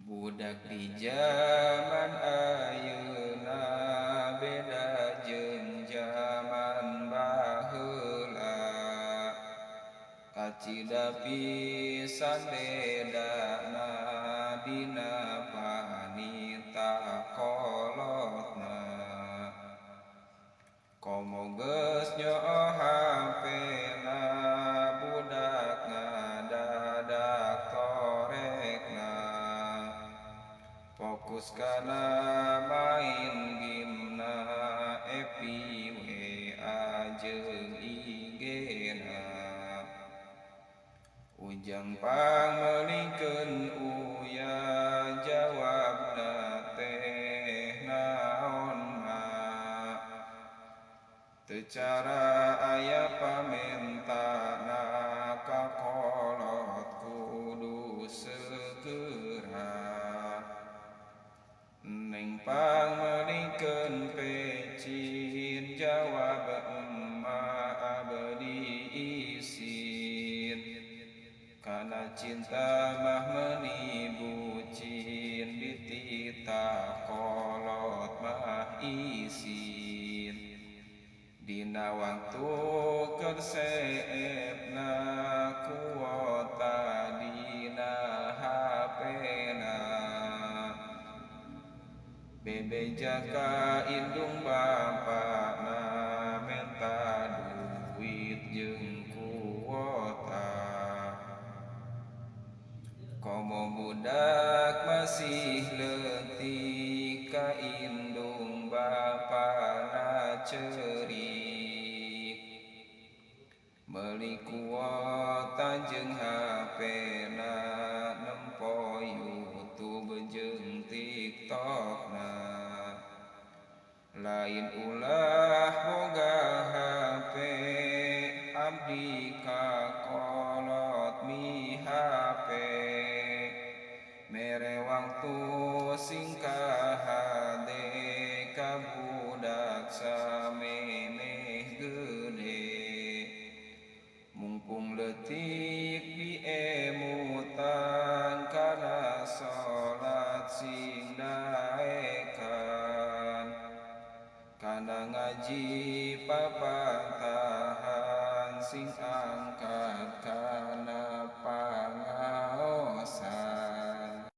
Budak di zaman ayeuna beda jeung zaman baheula. Kacida pisan bedana dina panita kolotna. Komo geus nyoo hapena budak ngadadak torekna. Fokus kana main gamena FB WA jeung IG-na. Ujang pangmeulikeun uyah jawabna teh naon mah. Teu cara aya pamentana ka kolot kudu segera. Neng pangmeulikeun pecin jawab emak abdi isin. Kana cinta mah meuni bucin dititah kolot mah isin. Dina waktu keur seepna kuota dina hapena. Bebeja ka indung bapana menta duit jeung kuota. Komo budak masih leutik ka indung bapana ceurik. Meuli kuota jeung hapena nempo YouTube jeung TikTokna. Lain ulah boga hape abdi ka kolot mi hape. Mere waktu sing kahade ka budak samemeh gede. Mungpung leutik diemutan kana salat sing daekan. Kana ngaji papantahan sing